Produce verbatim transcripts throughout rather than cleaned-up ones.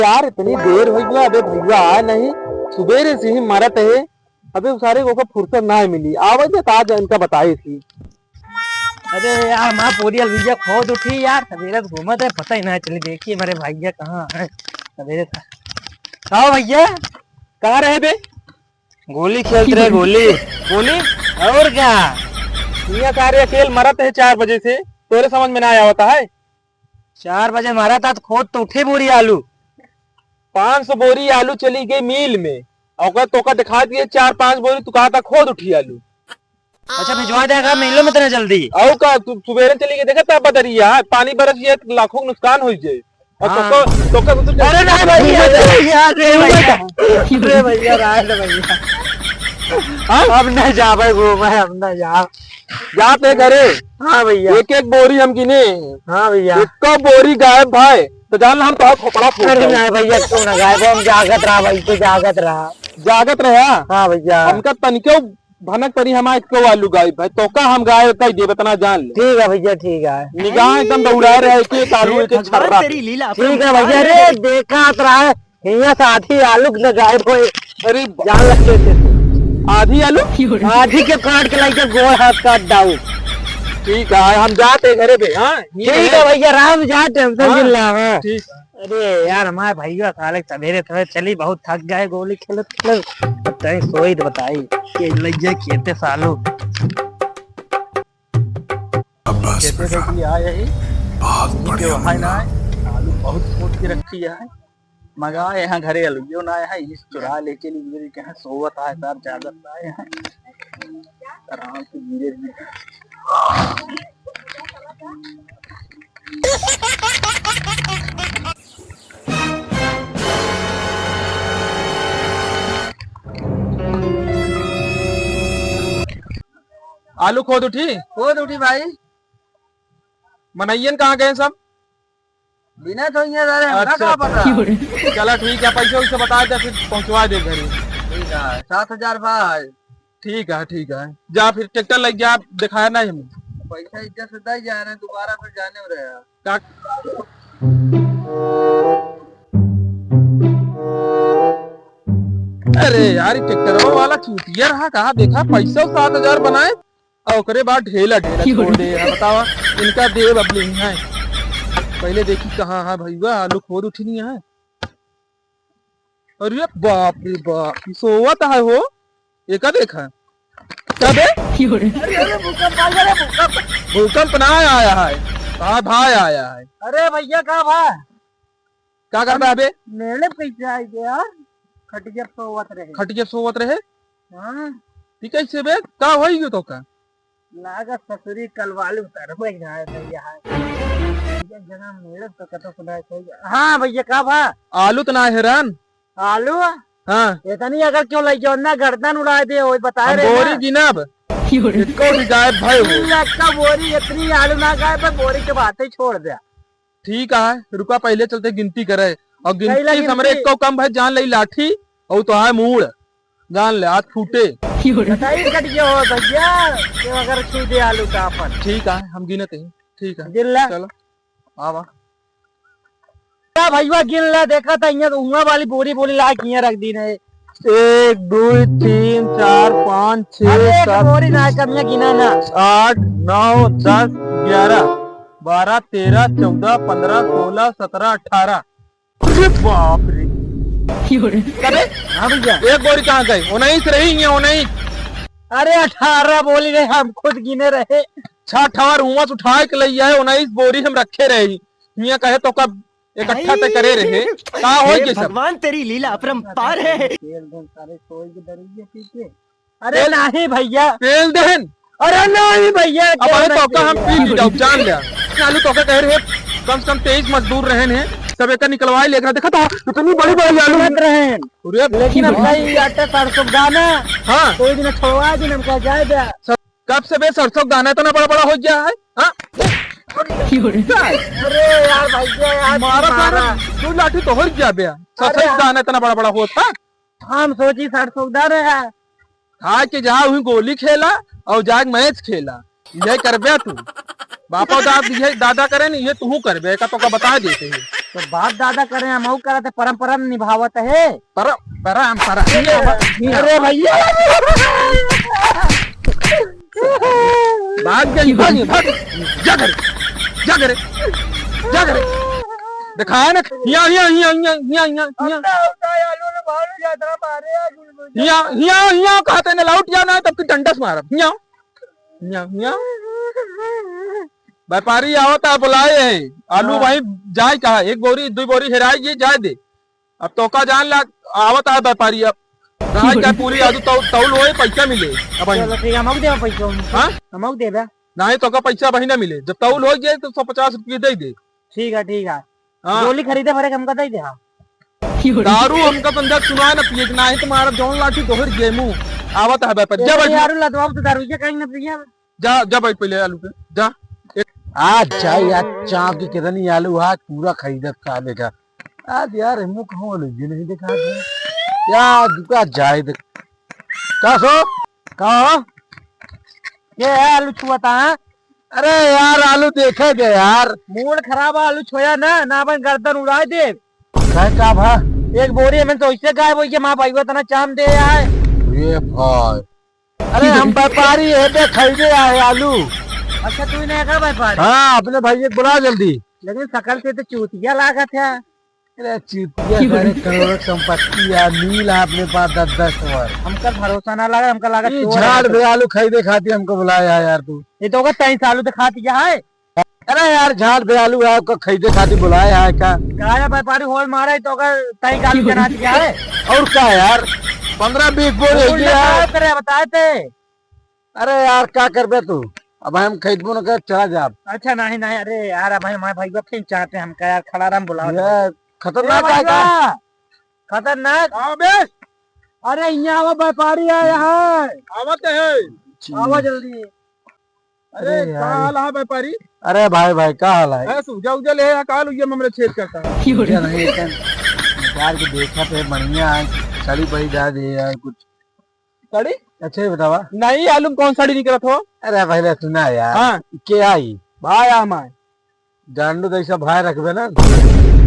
यार, इतनी देर होइ गया, अबे भइया आए नहीं, सुबेरे से ही मरत है। अबे उ सारे को फुर्सत ना मिली, आवे दे, तो आज इनका बताई थी। अरे यार, माँ पोरियल भइया खोद उठी यार, सबेरे से घूमत है, पता ही ना चली। देखिए मेरे भइया कहाँ है सबेरे से। आओ भइया, कहाँ रहे बे? गोली खेलत रहे, गोली। गोली? और क्या? दुनिया सारे अकेल मरत है चार बजे से, तोरे समझ में ना आवता है। चार बजे मरत है तो खोद तो उठी बोरी आलू। पाँच सौ बोरी आलू चली गई मिल में, और ओकर तोका दिखा दिए चार पाँच बोरी, तू कहा था खोद उठी आलू। अच्छा, भिजवा देगा मिलो में इतना जल्दी। और का, तू सुबेरे चली गई, देखा था बदरिया, पानी बरस गया, लाखों का नुकसान हो जाए। और हाँ। तोका, तोका, तू अरे नहीं भइया, अरे भइया, अरे भइया, अरे भइया, राय दे भइया। हाँ? अब नहीं जाबे घूमे, अब नहीं जाब। जाते घरे। हाँ भइया। एक एक बोरी हम गिने। हाँ भइया। एक बोरी गायब भाई, तो जान ला हम तो खोपड़ा फोड़ अरे देब। नहीं भइया, तू ना गायब, हम जागत रहा भाई, तू जागत रहा। जागत रहा? हाँ भइया। हमका तनिको भनक परी हमार को आलू गायब भाई, तोका हम गायब कई देब, इतना जान ले। ठीक है भइया, ठीक है। निगाह एकदम दौड़ाए रहे, एक एक आलू, एक एक छर्रा। तेरी लीला ठीक है भइया, अरे देखा तो रहा है, हियाँ से आधी आलू न गायब होए। अरे बा- जान लग गए थे। आधी आलू? आधी के काट के लाइके गोड़ हाथ काट डाऊ। ठीक है, हम जाते घरे पे, हाँ? ठीक है भइया, राम जा, टेंशन हाँ, जिन ला, हाँ। ठीक है। अरे यार, हमारे भइया साले सबेरे सबेरे चली, बहुत थक गए गोली खेलत खेलत। अब तनी सोई तो बताई, के लइया खेते सालू। अब बस खेते बेटा, से भी आए ही, बहुत ये बढ़िया जो है ना, मन्ना। आलू बहुत खोद के रखी है, मगा यहाँ घरे अलुइयो ना है, इस चुरा लेके लिए के यहाँ सोवत है, सार जागत ना है, आराम से धीरे धीरे। आलू खोद उठी? खोद उठी भाई। मनइयन कहाँ गए सब? बिना तो ये सारे हमका अच्छा। का पता। चला ठीक है, पैसे वैसे बता दे, फिर पहुँचवा दे घरे। ठीक है, सात हजार भाई। ठीक है, ठीक है, जा फिर ट्रैक्टर लग जा, दिखाया नहीं हमें। पैसा इज्जत से दे जा रहे, दोबारा फिर जाने रहे। का-, अरे यार, ये ट्रैक्टरवा वाला चूतिया रहा, कहाँ देखा पैसा सात हजार बनाए और ओकरे बाद ढेला ढेला छोड़ दे। बतावा, इनका देव अब नहीं है। पहले देखी कहाँ है भैया, आलू खोद उठी नहीं है। अरे बाप रे बाप, ई सोवत है हो, एका देखा। का बे? अरे, अरे, भूकंप आ गया रे, भूकंप। भूकंप ना आया है, का भाई आया है? अरे भैया, का भा? का करबे अबे? मेले पे कैसे आ गया यार? खटिया पे सोवत रहे। खटिया पे सोवत रहे? हाँ। ई कैसे बे? का होई गयो तो का? लागत ससुरी कलवालू तरबे ना है भैया। ये जना मेरे तो कतो सुनाई सही। हाँ भैया, का भा? आलू तो ना है रान। आलू? हाँ। इतनी अगर क्यों लग जाओ ना, गर्दन उड़ा दे, वही बताए हम रहे बोरी ना। गिनब। इक्को भी गायब भाई हो। तीन लाख का बोरी, इतनी आलू ना गायब है, बोरी के बात ही छोड़ दे। ठीक है, रुका, पहले चलते गिनती करे और गिनती कैला से हमरे गिनती? इक्को कम भाई, जान ले लाठी और तो है मूड़, जान ले हाथ फूटे। बताइए कट गया हो भैया, कि अगर छू दे आलू का अपन। ठीक है, हम गिनत ही। ठीक है, गिन ला। चलो, आवा। का भैया गिन ला, देखा था यहाँ तो हुआ वाली बोरी बोरी ला के यहाँ रख दी ने। एक, दो, तीन, चार, पाँच, छः, अरे एक सात, बोरी ना कमिया गिना ना। आठ, नौ, दस, ग्यारह, बारह, तेरह, चौदह, पन्द्रह, सोलह, सत्रह, अठारह। अरे बाप रे। अबे, हाँ भैया। एक बोरी कहाँ गई? उन्नीस रही है, उन्नीस। अरे अठारह बोरी रहे, हम खुद गिने रहे। छह ठवार हुआ से उठाए के ले आए, उन्नीस बोरी हम रखे रहे। हियाँ कहे तो कब इकट्ठा ते करे रहे, का होई हे के सब? भगवान, तेरी लीला अपरंपार है। तेल धन सारे सोई के दरुइया पी के। अरे तेल, नहीं भैया। तेल देहन। अरे नहीं भैया, अब तेल अरे नहीं तो का हम देंगे। पी ली जाओ, जान लिया। आलू तो का कह रहे, कम से कम तेईस मजदूर रहन हैं, सब एक निकलवाए ले रहा। देखा तो इतनी बड़ी बड़ी आलू मत रहे। अरे लेकिन हम कहीं आटे सरसों दाना, हाँ। कोई दिन छोड़वा दिन हमका जाए दे। कब से बे सरसों का दाना इतना बड़ा बड़ा हो गया है? हाँ? अरे यार भैया यार, मारा मारा। सारा, तू लाठी तो हो गया बे। सरसों अरे का दाना इतना बड़ा बड़ा होता। हम सोची सरसों का दाना है। खा के जा वहीं गोली खेला और जाके मैच खेला, ये करबे तू। बापा दाद ये दादा करे नहीं, ये तू करबे का तो का बता देते हैं। तो बाप दादा करे, हम करत है, परंपरा निभावत है। परम, परम, परम। अरे भैया। भाग गई, भाग, भाग। जा करे, जा करे, जा करे। दिखाया ना, हिया, हिया, हिया। हिया, हिया, हिया, कहते ने लौट जाना है, तब की डंडस मारब। हिया, हिया, हिया। व्यापारी आवत है, बुलाए है। आलू हाँ। भाई जाए कहा, एक बोरी, दो बोरी हेराई, ये जाए दे। अब तोका जान ला, आवत है व्यापारी अब। राज का पूरी आजू तौ-, तौल होए, पैसा मिले। अब आई। चलो ठीक है, हमको देबा पैसा। हाँ? हमको देबा। नहीं, तोका पैसा वही ना मिले। जब तौल हो गए तो सौ पचास रुपये दे दे। ठीक है, ठीक है। हाँ। गोली खरीदे भरे के हमका दे दे, हाँ। दारू हमका तो अंदर सुनाए ना पिए के, नहीं तुम्हारा जौन लाठी तोहर गेमू। आवत है व्यापारी। जा बैठ। दारू लदवाओ तो दारू ये कहीं ना पिए। जा, जा बैठ पहले आलू पे, जा। आ जा यार, चाप के कितनी आलू है, पूरा खरीदत साले का। आज यार, हमको कहाँ आलू ये नहीं दिखा दे। यार, दुका जाए देख। का सो? का हो? ये है आलू छुआता है? अरे यार, आलू देखे दे यार। मूड खराब है, आलू छोया ना, ना अपन गर्दन उड़ा दे। कहे का भा? एक बोरी में तो इससे गायब हो गया, माँ भाई वो इतना चांद दे आए। ये भाई। अरे हम व्यापारी है बे, खरीदे आए आलू। अच्छा, तू नहीं का व्यापारी? हाँ, अपने भाई को बुला जल्दी। लेकिन शकल से तो चूतिया लागत है। अरे चूतिया, सारे करोड़ों की संपत्ति है, मिल है अपने पास दस दस बार। हमका भरोसा ना लगा, हमका लगा ये चोर है झाड़ तो। बे आलू खरीदे खातिर हमको बुलाया है यार तू। ये तो होगा तेईस आलू दिखा दिया है। अरे यार, झाड़ बे आलू है, आपको खरीदे खातिर बुलाया है का? काया व्यापारी होल मारा है तो का तई गालू जना दिया है। और का यार, पन्द्रह बीस बोरे बोल है ना यार। का करे, बताए थे। अरे यार, का करबे तू? अब हम खरीदबो न कर, चला जाब। अच्छा, नहीं, नहीं, अरे यार, अब हमारे भाई बाप फिर चाहते हैं हमका यार, खड़ा राम बुलावत है। यार, खतरनाक ए है का? भैया, खतरनाक। हाँ बे। अरे, यहाँ आवा, व्यापारी आया है। आवत है। आवा जल्दी। अरे, अरे का यार। हाल है व्यापारी? अरे भाई, भाई, का हाल है? है सूजा उजा ले आ, काल उइया में हमरे छेद करता है। सूजा नहीं, एकदम निकाल के देखा थे, बढ़िया है, सड़ी पड़ी जा दे यार कुछ। सड़ी? अच्छा, ये बतावा। नहीं, आलू में कौन सड़ी निकलत हो? अरे पहले सुना यार। हाँ। के आई? भाई आ हमारे। गांडू तो ऐसा भाई रखबे ना।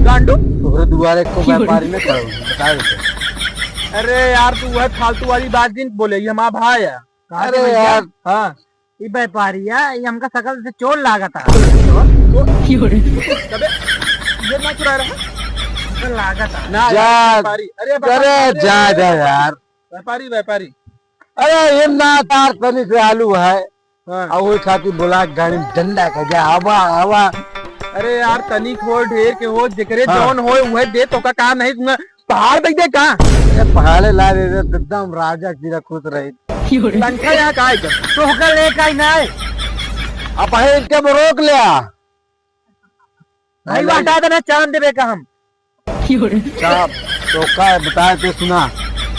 गांडू? ओकरे दुआरे को व्यापारी ने करो, बता देते। अरे यार, तू वह फालतू वाली बात जिन बोले, ये हमारा भाई है। कहाँ के अरे भैया? यार। हाँ। ई व्यापारी है, ये हमका शकल से चोर लागत है। चोर? चोर? अबे, ये ना चुरा रहा? हमका लागत है। ना, जा, यार, व्यापारी। अरे, अरे, व्यापारी, जा, अरे, जा यार। व्यापारी, व्यापारी। अरे, ये ना तार तनी से आलू है। हाँ। आ वही खातिर बोला गाड़ी में डंडा का जा, आवा, आवा। अरे यार, तनिक हो, ढेर के हो, जेकरे हाँ। जौन होए, उहे दे, तो का, का नहीं, तुमने पहाड़ देख दे का? अरे पहाड़े ला दे दे, एकदम राजा की तरह खुश रही। तनखा यहाँ का है क्या? तो होकर ले का ही ना है। अब भाई इनके में रोक लिया। भाई, नहीं, वाटा देना, चांद देवे का हम। चाप, तो का है, बताए थे, सुना।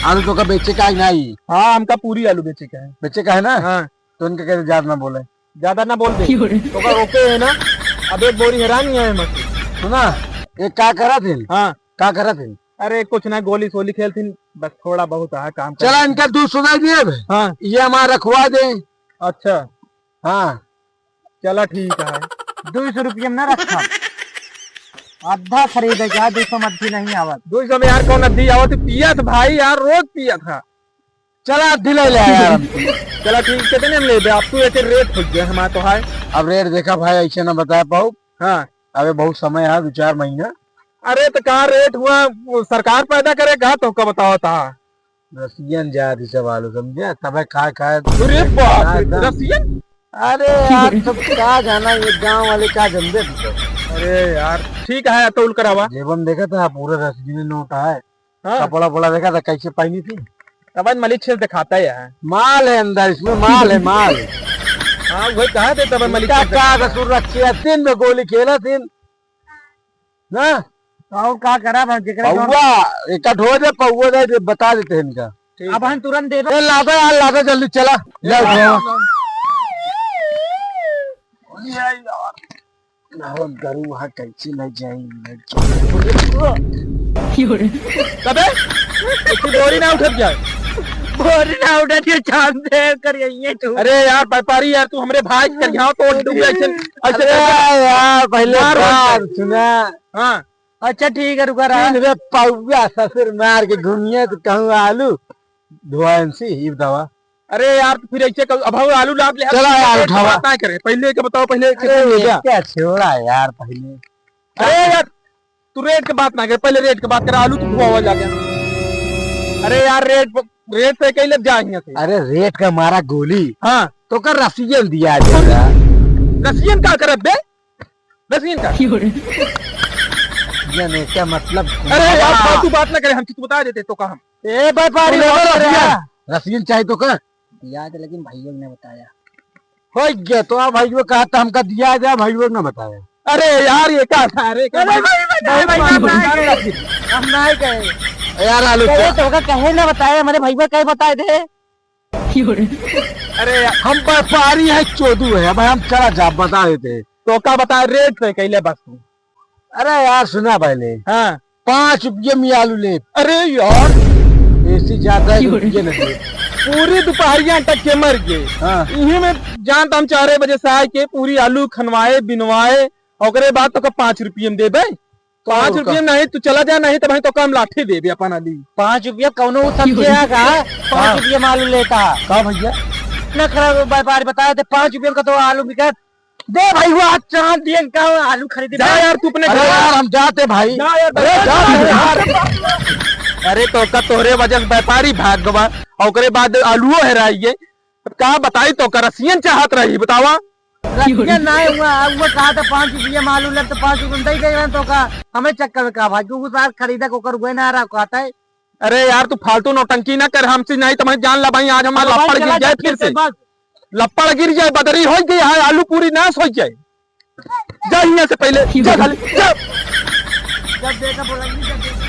आलू तो का बेचे का ही नहीं। हाँ, हमका पूरी आलू बेचे का है। बेचे का है ना? हाँ। तो उनके कहते ज्यादा ना बोले। ज्यादा ना बोल दे। तो का रोके है ना? अब एक बोरी हैरान ही है मत। सुना, ये का करा थे? हाँ। का करा थे? अरे, कुछ ना, गोली सोली खेल थी, बस थोड़ा बहुत आ काम कर चला, इनका दूध सुनाई दिए अब। हाँ। ये हमारा रखवा दे। अच्छा। हाँ। चला ठीक है। दो सौ रुपये में ना रखा। आधा खरीदे का, दो सौ में अद्धी नहीं आवत। दो सौ में यार कौन अद्धी आवत? पियत भाई यार, रोज पियत है। चला अद्धी ले ले यार हम। चला ठीक, कितने में लेबे आप? तू एक रेट हो गया हमारा तो है। अब रेट देखा भाई, ऐसे ना बता पाऊ। हाँ। अबे बहुत समय है, दो चार महीना। अरे तो का रेट हुआ, वो सरकार पैदा करे का, तो का बताओ था? रसियन जात ही सब आलू, समझे? तबे खा, खा, अरे बाप रे, ना, ना। रसियन? अरे यार, सब का जाना, ये गांव वाले का जानबे तू सब। अरे यार, ठीक है, तौल करावा। जेबन देखा था, पूरा रसियन नोट है। हाँ। कपड़ा उपड़ा देखा था, कैसे पहनी थी? तब आज मलिक छेद दिखाता है यार। माल है अंदर, इसमें माल है, माल। हाँ, वही कहा थे, तब आज मलिक का, छेद का दिखाता है। कसूर रखे है? तीन में गोली खेला, तीन। ना? और का करा बा, जेकरे जौन पौवा, इकट्ठ हो जाए, पौवा दे दे, बता देते हैं इनका। ठीक अब है। हम तुरंत देबे। ए, लादा यार, लादा, जल्दी चला। ले ए, उठाओ। लादा। अरे यार, ना हो, गरु वहाँ कैसे ले जाई, लड़के। अबे, इतनी बोरी ना उठत जाए। बोरी ना उठत, ये चांद देर कर गई है तू। अरे यार, व्यापारी यार, तू हमरे भाई कर यहाँ तो डूब ऐसे, ऐसे अरे यार, पहले मार बात होते। सुना। हाँ। अच्छा ठीक है, रुका रहा। तीन रे पौवा ससुर मार के घूमिए तो कहूँ आलू धोएन सी ही दवा। अरे यार, तो फिर ऐसे कर, अब हम आलू लाद ले, चला यार, रेट के उठावा। बात ना करे, पहले के बताओ, पहले के अरे बोलिए। क्या छोड़ा यार पहले। अरे यार, तू रेट के बात ना करे, पहले रेट के बात करे, आलू तू धोवा जा गया। अरे यार, रेट, रेट से कैले जा हियां से। अरे रेट का मारा गोली। हाँ। तो कर रसियन दिया जाएगा। रसियन का करब बे? रसियन का? ये नहीं क्या मतलब? अरे यार, हाँ। फालतू बात ना करे, हम तुझको बता देते तो का हम। ए, व्यापारी, बोलो, बोलो, रसियन। रसियन चाहे तो का? दिया था, लेकिन भाइयों ने बताया। हो गया तो, अब भाइयों कहा था, हमका दिया जाए, भाइयों ने बताया। अरे यार, ये का था? अरे, का अरे भाई, भाई, भाई, भाई, भाई, हम नहीं गए। यार, आलू कहे क्या? तो का कहे ना बताया, हमारे भाई कहे बताए थे। अरे यार। हम व्यापारी है, चोदू है, अब हम चला जा, बता देते। तो का बता, रेट से कैले बस तू। अरे यार, सुना पहले। हाँ। पाँच रुपये में आलू ले। अरे यार। ऐसी ज्यादा है, रुपये न दे। पूरी दोपहरिया तक के मर गए। हाँ। इही में जानत हम चार बजे से आए के पूरी आलू खनवाए, बिनवाए, ओकरे बाद तो का पाँच रुपये में देबे? तो पाँच का? रुपये में नहीं, तू चला जा, नहीं तो भाई तो का हम लाठी देबे अपन आलू। पाँच रुपये कौनो समझे है का? पाँच हाँ। रुपये में आलू लेता। का भैया? इतना खराब व्यापारी बताए थे, पाँच रुपये में का तो आलू बिका। दे भाई, वो आज चांद दिए का आलू खरीदे जा बे। यार, तू अपने अरे घर यार, हम जाते भाई। जा यार, अरे जा यार। अरे तो का तोहरे वजह से व्यापारी भाग गवा, और ओकरे बाद आलूओ हेराई गए। अब का बताई तो का रसियन चाहत रही, बतावा? रसियन ना हुआ, हुआ कहा था पाँच रुपये में आलू ले तो पाँच रुपये में दे दे रहे तो का हमें चक्कर में का भाई, क्योंकि सार खरीदा को कर हुए ना रहा कहता है। अरे यार, तू फालतू नौटंकी ना कर हमसे, नहीं तो मैं जान ला भाई, आज हमारा अरे भाई, लप्पड़ गिर चला जाए जा, फिर से। बस। लप्पड़ गिर जाए, बदरी हो गई है, आलू पूरी नाश हो जाए। जा यहाँ से पहले, जा साले, जा। जब देखा बोला, ये जब देखा।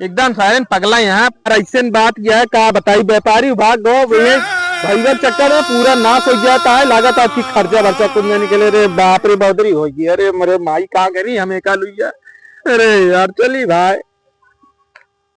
एकदम सारे पगला यहाँ पर ऐसे बात किया है, का बताई, व्यापारी भाग गो, ये भैया चक्कर में पूरा नाश हो गया था, लागत आपकी खर्चा वर्चा कुछ नहीं निकले रे, बाप रे, बदरी हो गई, अरे मरे माई, का करी हमें का लुइया, अरे यार, चली भाई।